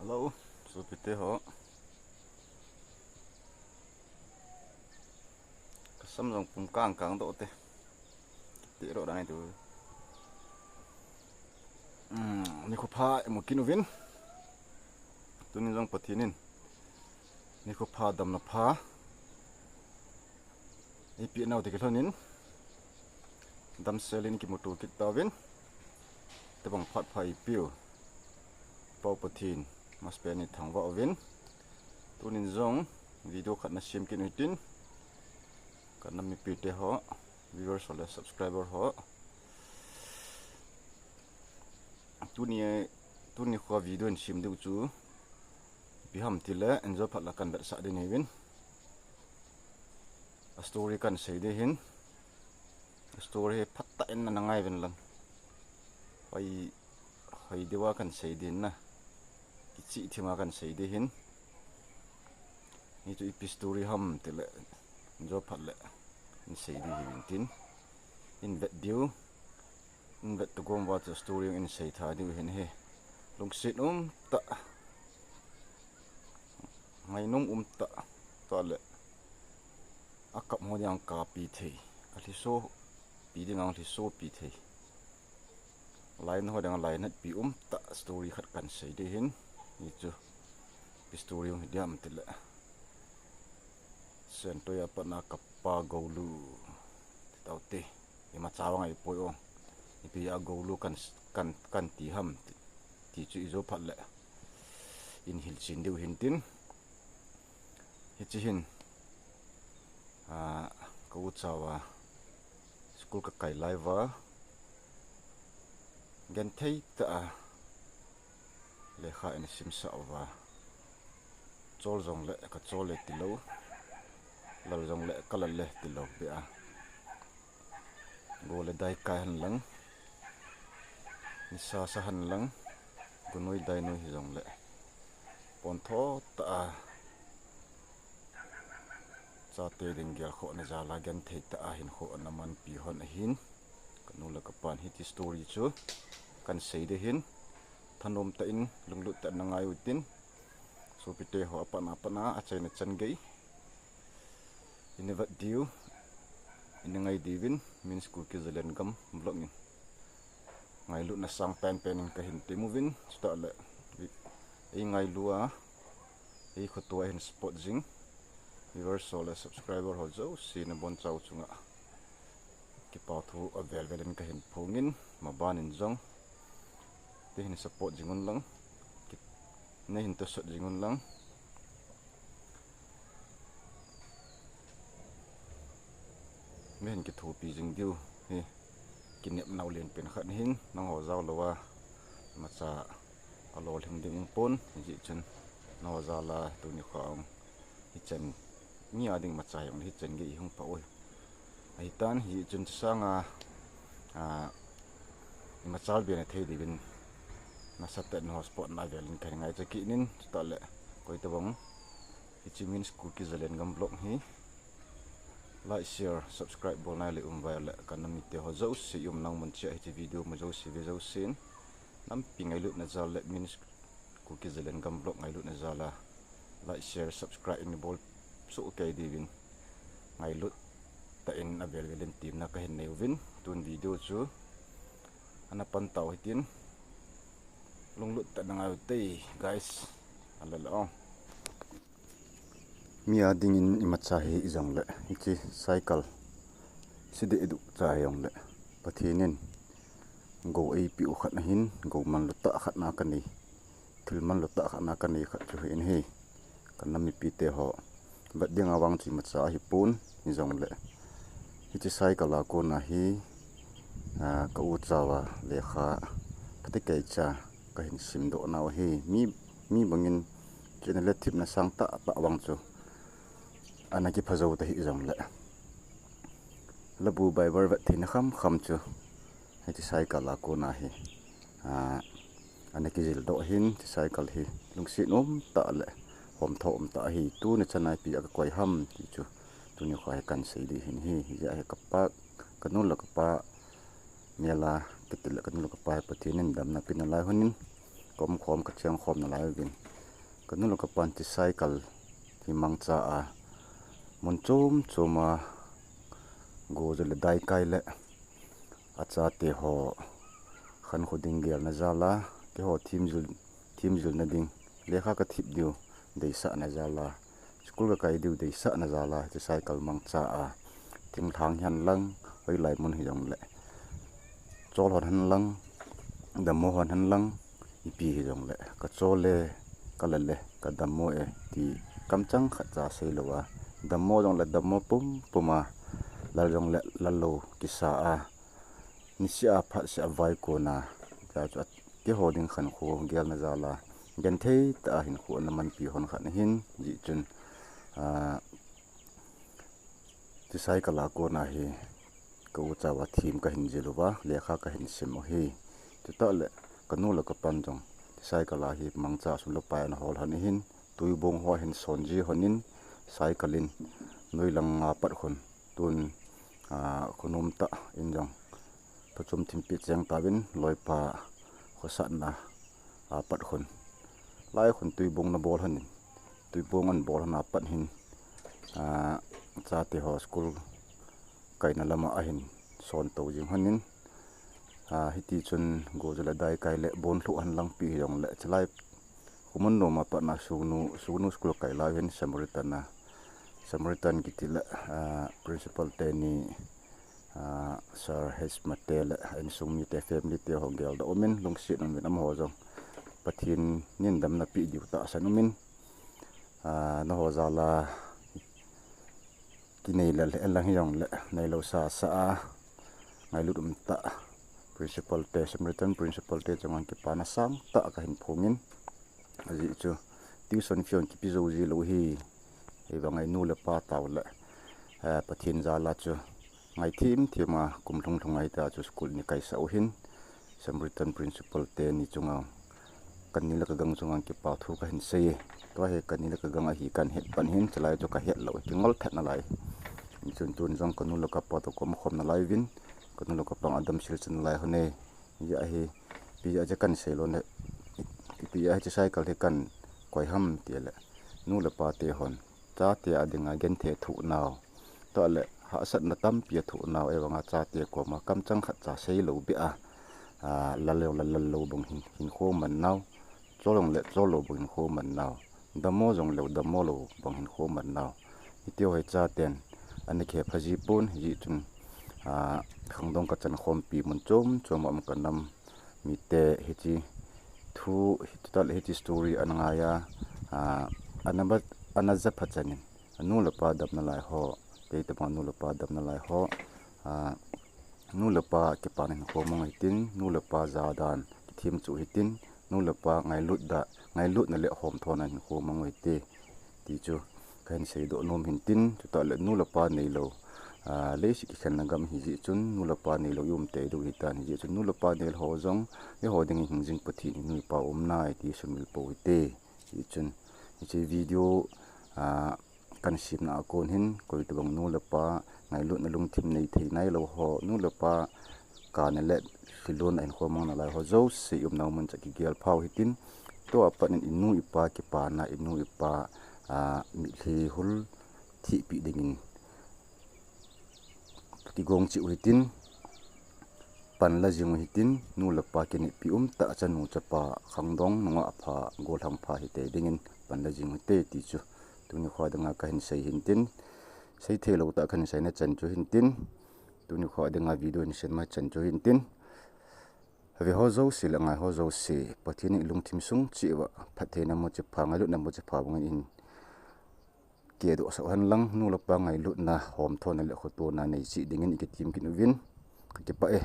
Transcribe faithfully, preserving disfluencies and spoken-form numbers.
Hello, sopite ho. Kasam jong pum kang kang doh te. Ti ro dang tu. Hmm, nikho pha imu kit uvin. Tunin jong Pathen in nikho pha damna pha eipeh nau te kilhonin damsel in kimuto kit tauvin. Tobang phat pha eipeu Pa Pathen masapen in thangvah uvin. Tunin jong video khat nasem kit u hitin. Ka nam mipite ho, viewers ho le subscriber ho. Tuni, tuni kho video in sem diu chu ipi ham tile, injo phat la kan vetsah ding ahiuvin. A story kan sei ding ahin. A story hi phatah in ana ngai uvin lang. Hoi, hoi deuva kan sei ding na. Kichih thima kan sei ding ahin. Hichu ipi story ham tile, injo phat le in sei ding ahiuvin tin. In vet diu. In vet to gom uva chu story in sei tha diu ahin hi. Lungset um tah. Ngainom um tah. Tah le. Akap ho ding ang kapi thei. Alhiso pi ding ang lhiso pi thei. Lainat ho ding a lainat pi um tah story khat kan sei ding ahin. Hichu. Ipi story hung hi diam tile. Sentoi a patna kapa Goulu. Ti taute. Imacha vang ahipoi o. Ipi a Goulu kan, kan, kan ti ham ti, ti chu ijo phat le in hilchen diu ahin tin. Hiche hin, a, ka ucha uva school ka kai lai uva, genthei tah a lekha eina simsah uva, chol jongle ka chol e tilou, lal jongle ka lal e tilou beh a. Go le dai kai hen lang, nisa sa hen lang, gunoi dainoi hijongle, pontho tah a, chate ding gelkhohna jal a genthei tah a hinkho ana manpi hon ahin, ka nu le ka pan hiche story chu kan sei ding ahin, thanom tah in lunglut tah in na ngai utin, sopite ho apatna apatna achaina chan gei. Ina vet diu, ina ngai diuvin, Min's Kuki Zalengam vlog in. Ngailutna sang penpen in kahin tem uvin, chutah le, ei ngailu a, ei khoto a hin support jing, viewers ho le subscriber ho jouse nabonchau chunga kipa thu avel vel in kahin phongin, maban in jong, neihin support jing un lang, ki-, neihin tosot jing un lang. Neihin kithopi jing diu hi kinepna u lenpen khat ahin, nangho jal louva imacha alolhing ding umpon, hijeh chun nangho jal a tuni kho a hung hichan, mi a ding imacha hijongle hichan gei ihung pha u ahitan, hijeh chun chusanga, a, imacha bena thei diuvin nasatah in nangho support na avel in kahin ngaicha kit in, chutah le, koitobang hiche Min's Kuki Zalengam vlog hi like, share, subscribe bol nailou um uva le, ka nam mite ho jouse i umna mun cheh a hiche video mu jouse ve jousen, nampi ngailutna jal le Min's Kuki Zalengam vlog ngailutna jal a like, share, subscribe in bol soh kei diuvin, ngailut tah in avel vel in temna kahin nei uvin, tun video chu ana pan tau hitin, lunglut tah in na ngai ute guys, alala o. Mi a dingin imacha hijongle, hiche cycle, side iduh cha hijongle, Pathen in gou eipeh u khat ahin, gou manlutah khat na kanei, thil manlutah khat na kanei khat chu hi in hi, ka nam mipite ho, vet dinga vang chu imacha ahipon, hijongle, hiche cycle a kona hi, a, ka ucha uva lekha phatecha kahin simdoh nau ahi, mi, mi bangin chena le thipna sang tahtah vang chu ana kipha jou ta hijongle, labu Bible vet theina khamkham chu hiche cycle a kona hi, a, ana kijildoh ahin, hiche cycle hi lungset um tah le homtho um tah ahi, tuni chana ipi a kakoi ham ti chu tuni kho hi kan sei ding ahin hi, hijeh a hi kapa, ka nu le kapa, mel a kiti le ka nu le kapa hi Pathen in damna pe nalai hon in, ka umkhom ka chengkhom nalai uvin, Kanu le kapan ti cycle ti mangcha a, mun chom chom a go jo le daikai le achate ho khankho ding gelna jal a, keiho themjil, themjilna ding, lekha kathip diu deisahna jal a, school kakai diu deisahna jal a, hiche cycle mangcha a, thinglhang hihen lang, hoilai mun hijongle, chol hon hen lang, dammo hon hen lang, ipi hijongle, kachol e, kala e, kadammo e, ti kamchang khat cha seilou a, dammo jongle dammo pumpum a, lal jongle lal lou kisa a, niseh a phatseh a vaikon a, tia chu keiho ding khankho gelna jal a, genthei tah a hinkho ana manpi hon khat ahin, hijeh chun, ti cycle a kona hi ka u chauva them kahin jil uva, lekha kahin sim u ahi. Chutah le kanu le kapan jong ti cycle a hi mangcha sum le pai ana hol hon ahin, tuibong ho ahin son ji hon in, cycle in, noi lang a pat khun, tun, khonom tah in jong, phachom thimpi cheng tauvin, loipa khosatna a pat khun, lai khun tuibong ana bol hon in, tuibong ana bol hon a pat hin, chate ho school kaina lama ahin son tou jing hon in, hiti chun go jo le daikai le bonlhuh hen lang pi hijongle, chulai khomun nom a patna sugnu, sugnu school kai lai hin Samaritan a, Samaritan kiti le, principal teni, Sir H Mate le insung mite, family te ho geldoh umin, lungset umin, amaho jong Pathen in damna peh diu tahsan umin, nangho jal a kinei le, le lang hijongle neilou sasa a, ngailut umtah principal te, Samaritan principal te chunga kipana sangtah kahin phongin, ajeh chu tuition fee jong kipe jou ji lou ahi. Hivang a nu le pa tao le, Pathen jal a chu ngaithem them a kum lhung lhung a hita chu school nei kaisah u hin, Samaritan principal teni chunga, kani le kagang chunga kipa thu kahin sei e. Tua hi kani le kagang ahi kahin het pan hin, chulai chu kahet lou, kingol thet nalai. Chun tun jong kanu le kapa toh kaum khom nalai uvin, kanu le kapa adamsel chan nalai hon e. Hijeh a hi, ipi jeh a kahin sei lou le, ipi jeh a hiche cycle hi kahin koi ham tile, nu le pa te hon chate a dinga genthei thoh nau, tua le hahsatna tampi athoh nau, ahivanga chate koma kamchang khat cha seilou beh a, lal jongle lal lou bang hin, hinkho man nau, chol jongle chol lou bang hinkho man nau, dammo jongleu dammo lou bang hinkho man nau, hitiho hi chaten ana kihepha ji pon, hijeh chun khangdong kachan khompi mun chom chom a um kanam mite hiche thu, hiche tal, hiche story ana ngai a, ana japha chan in, anu le pa damna lai ho, kei tobang nu le pa damna lai ho, nu le pa kipana hinkho mang hitin, nu le pa jadan kithem chu hitin, nu le pa ngailut da, ngailutna le homthona hinkho mang u hite, ti chu kahin seidoh nom hintin, chutah le nu le pa neilou, leiset kikhenna gam hijeh chun nu le pa neilou i um tei diu hitan, hijeh chun nu le pa neilou ho jong eiho dingin hingjing Pathen in nu le pa umnai ti sumil pou hite. Hijeh chun hiche video kahin semna a kon hin, koi tobang nu le pa ngailutna lungthim nei thei nailou ho, nu le pa kana le lhilon a hinkho mang nalai ho jouse i umnau mun cha kigel phau hitin, tua pat in inu ipa kipana, inu ipa mitlhi hul thehpeh dingin kigong cheh u hitin, panla jing u hitin, nu le pa kineppi umtah chanu chapa khangdong nungah pha, gollhang pha hitei dingin panla jing u hite ti chu tuni kho dinga kahin sei hintin, sei theilou tah kahin seina chan chu hintin, tuni kho dinga video hin sem ma chan chu hintin, aveho jouse le angaiho jouse Pathen in ilungthim sung cheh uva phattheina muchi pha, ngailutna muchi pha bangin in kedohsah hen lang, nu le pa ngailutna homthona le khotona nei cheh dingin ikitem kit uvin, kakipah e.